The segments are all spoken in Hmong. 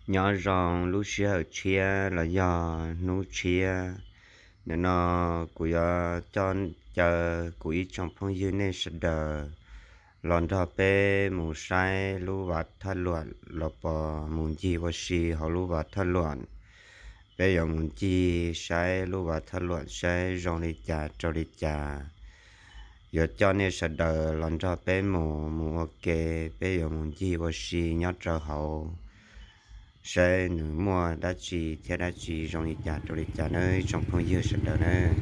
Nyob zoo lub sij hawm tshiab los yog hnub tshiab, nim no kuv yuav coj caw kuv ib tsoom phooj ywg nej sawv daws los nrog peb mus saib lub vaj thaj luam los pos mus ncig ua si hauv lub vaj thaj luam. Peb yuav mus ncig saib lub vaj thaj luam saib zoo li cas rau li cas. Yuav coj nej sawv daws los nrog peb mus, mus ua ke, peb yuav mus ncig ua si nyob rau hauv, saib nws muaj dab tsi thiab dab tsi zoo li cas rau li cas nawb tsoom phooj ywg sawv daws nawb.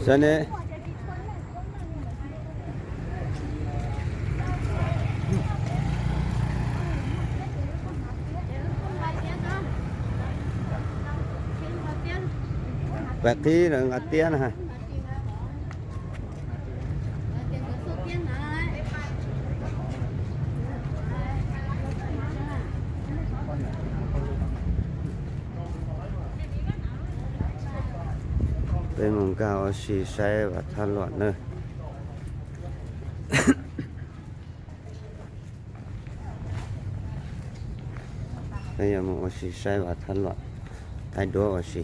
Saib ne. Pais qhib lawv nqa tiab na. Peb mus nkag ua si saib vaj thaj luam nawb. Peb yuav mus ua si saib vaj thaj luam, thaij duab ua si.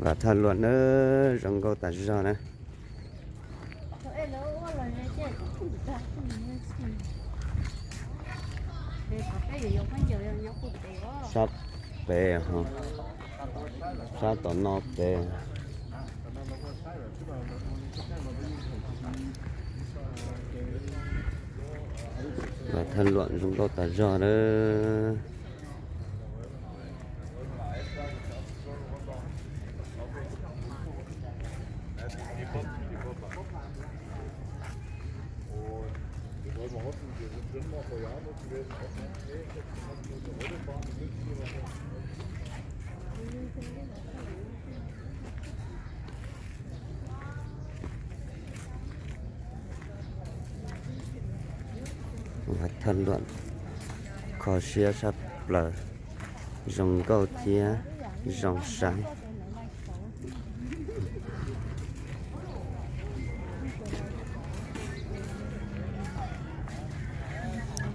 Vaj thaj luam na, zoo nkauj tas zog na. Sab pem, sab tom no pem. Vaj thaj luam zoo nkauj tas zog lawm. Vaj thaj luam kho siab sab plaws, zoo nkauj thiab zoo saib.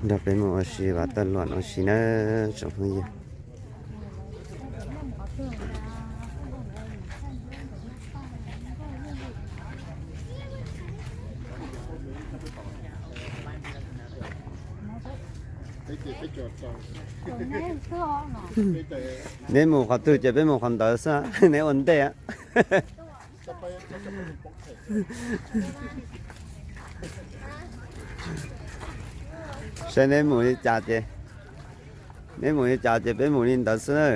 Nrog peb mus ua si vaj thaj luam ua si nawb tsoom phooj ywg. Neb mus qhov twg ces peb mus qhov ntawd xwb, neb ua ntej. Saib neb mus li cas ces, neb mus li cas ces peb mus li ntawd xwb na.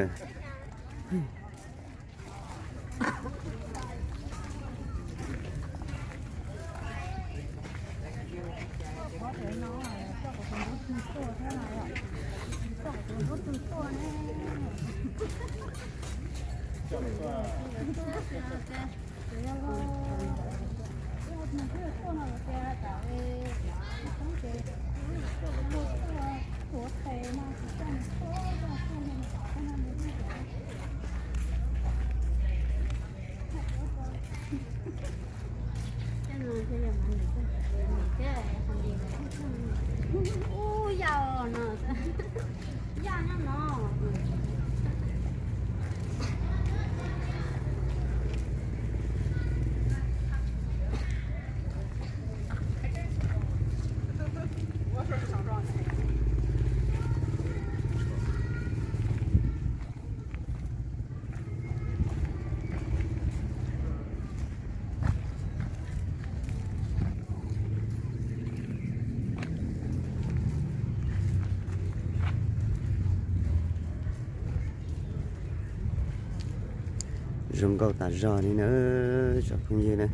Zoo nkauj tas zog li na, tsoom phooj ywg na.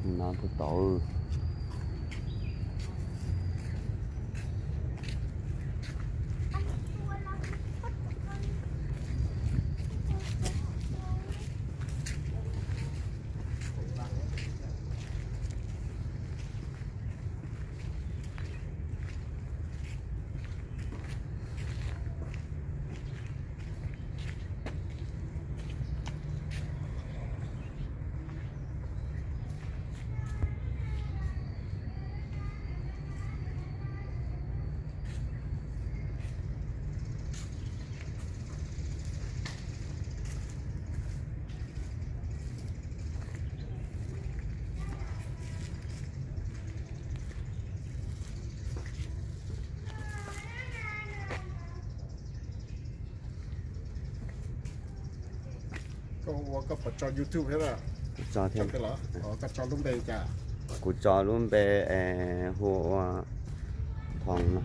No puag tod. Koj ua koj puas tso YouTube thiab? Tso thiab. Koj tso lub npe cas? Kuv tso lub npe hu ua Thoom no.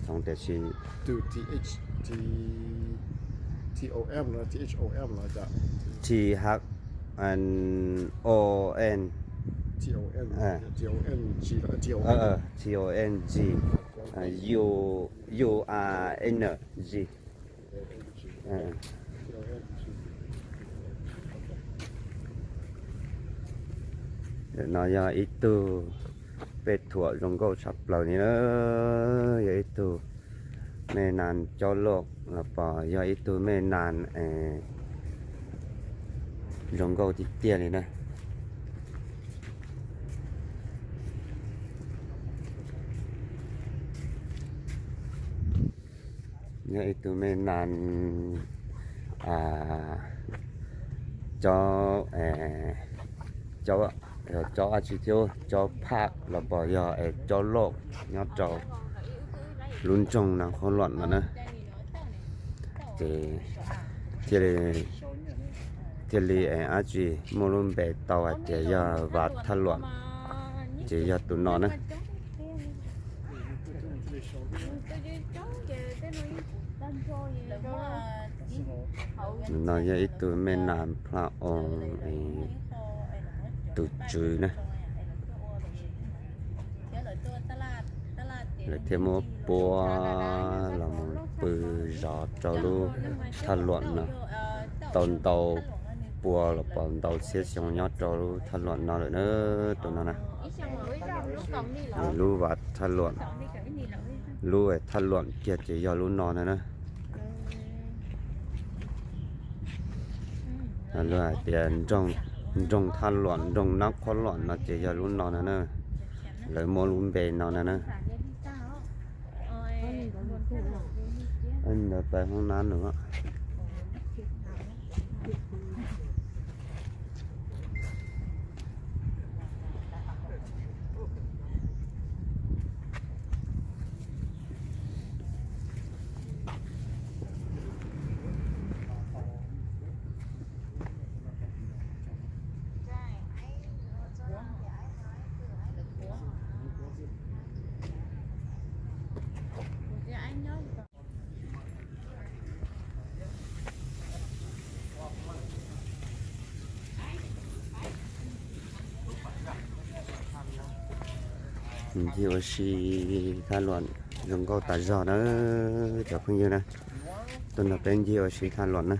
Thoom tiam sis T H O M, T H O M, T H O M, T O N G, U R N G. Ntawm no yog ib tug pej thuam zoo nkauj tshaj plaws li na, yog ib tug mej nas coj loj los pom yog ib tug mej nas zoo nkauj tiag tiag li na. Yog ib tug mej nas cob, cob, cob dab tsi thiab, cob phaj los pom yog cob loj nyob rau lub nroog Nas Qhob Luam no na. Ces thiaj li, thiaj li dab tsi muaj lub npe tau hais tias yog Vas Thaj Luam, ces yog tus no na. No yog ib tug mej nas phaj oo tus tswv na. Lawv thiaj muab puab los mus pw zov rau lub thaj luam no tau ntau pua los pom ntau txhiab xyoo nyob rau lub thaj luam no lawm na, tus no na. Lub Vas Thaj Luam, lub thaj luam kiag ces yog lub no na na. Lawv hais tias nroog Thaj Luam, nroog Nab Qhob Luam no ces yog lub no na na. Lawv muab lub npe no na na. Ntawd pais hoob nab nws. Ncig ua si thaj luam zoo nkauj tas zog na cov phooj ywg na. Tuaj nrog peb ncig ua si thaj luam na.